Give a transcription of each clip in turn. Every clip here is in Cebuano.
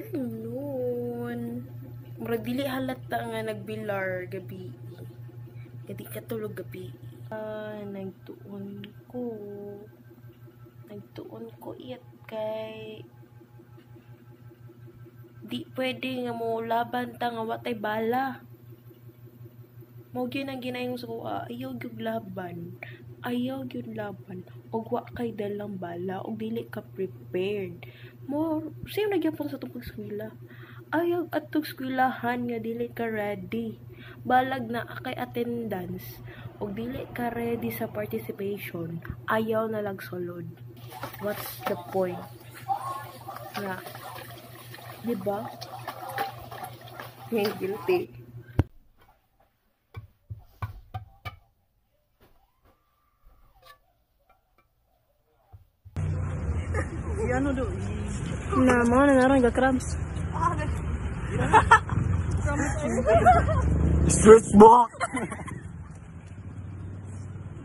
Afternoon. Murag dili halata nga nagbilar gabi. Gadi ka tulog gabi. Ah, nagtuon ko. Nagtuon ko iyat kay di pwede nga mo laban ta nga watay bala. Mao gyud ang ginaingon sa kuha, ayaw gyud laban. Ayaw gyud laban og wa kay dalang bala og dili ka prepared. Mo same na gyapon sa atong pag-eskwela. Ayaw atong eskwelahan nga dili ka ready. Balag na kay attendance og dili ka ready sa participation, ayaw na lang sulod. What's the point? Nga, di ba? Guilty. Ano do? Na, mga na naroon, ga-cramps. Stretch mo!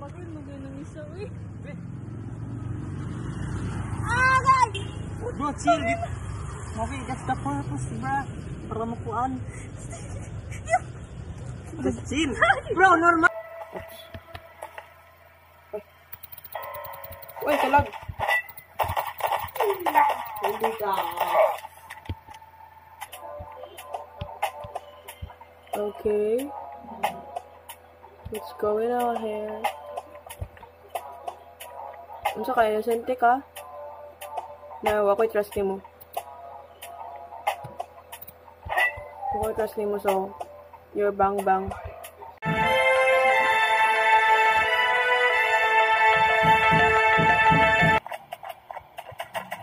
Bakit mo ganun ang isa, uy? Bro, chill. Okay, that's the purpose, bro. Para makuan. Just chill. Bro, normal. Uy, kalag. Hindi ka. Okay. What's going on here? Unsa ka, inosente ka? Na, wa ko'y trust nimo. Wa ko'y trust nimo, so you're bang bang.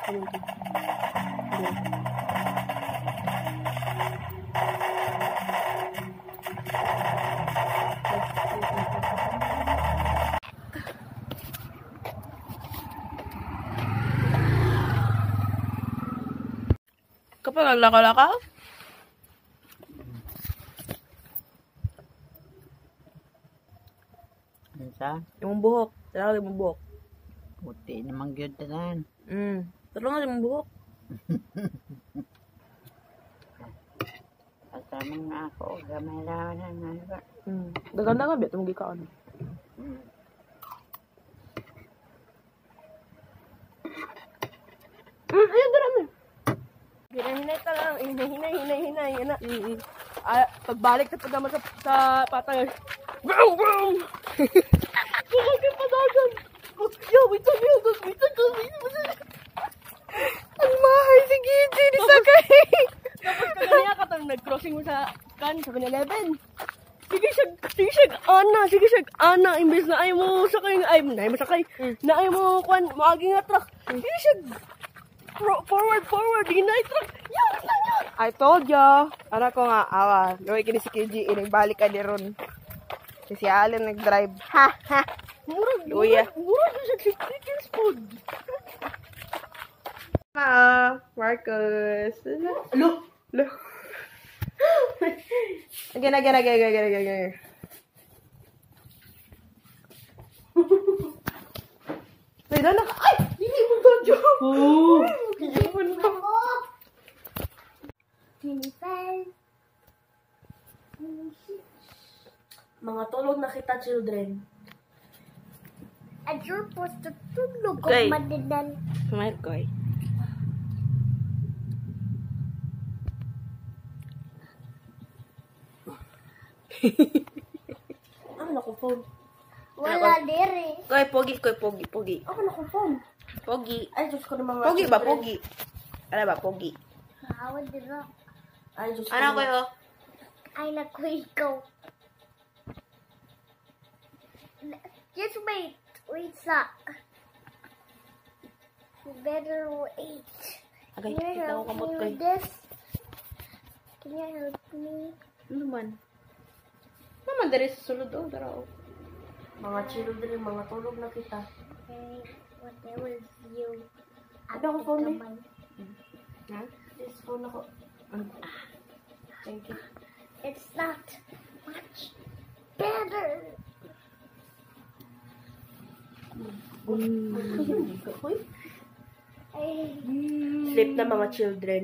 Ano to? Go. Kapag naglakaw-lakaw? Unsa? Imong buhok. Tara imong buhok. Puti naman gyud tanan. Tara nga imong buhok. Kasama nga ako, gamay ra na na ba. Daganda nga biya tumong gikaon. Ayun dara mi. Hinay-hinay ka lang. Hinay, hinay, hinay, hinay. Ah, pagbalik sa pagdama sa patay. Vroom, vroom! Bukod yung padagan. Yo, wait lang, wait lang, wait lang, wait lang. Ang mahal si Gigi ni sakay. Tapos kaganiya ka tang nag-crossing mo sa kan 7-Eleven. Sige siya, ana, sige siya, ana, imbes na ay mo sakay, ay, na ay mo sakay, na ay mo, kwan, maagi nga truck. Sige siya, forward, forward, hinay truck. Yan, yan, yan. I told ya. Ana ko nga, awa, luwi kini si KG, balik ka ni ron. Si Allen nag-drive. Ha, ha. Murag, Luya. murag, murag siya, 60 food. Ah, Marcus. Look. Look. Again, again, again, again, again, again. Wait, ano? Ay! Hindi mo ba, Joe? Oh. Hindi mo na. 25, 26. Mga tulog na kita, children. At you're supposed to tulog Okay. okay. Madidan. Smile, Koy. Ano na ko phone? Wala diri. Koy, pogi, koy, pogi, pogi. Ako na ko phone. Pogi. Ay, Diyos ko na mga Pogi ba, children. pogi? Ano ba, pogi? Maawa dira. Ay, Diyos ko. Ano, koy, oh? Ay, naku, ikaw. Just wait. Wait sa. You better wait. Agay, Can you kita ko help kamot, me koy. with this? Can you help me? Ano man? Naman, dere sa sulod, oh. Dara, oh. Mga children, mga tulog na kita. Okay, what I will see you. Ano ako phone eh? Kamay. Ha? This phone ako. Thank you. It's not much better. Uy. Ay, Sleep na, mga children.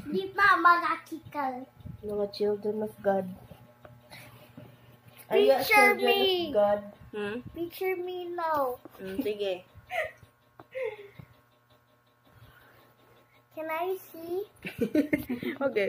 di pa mga kikal. Mga children of God. Are you a Picture children me. of God? Hmm? Picture me now. Sige. Can I see? Okay.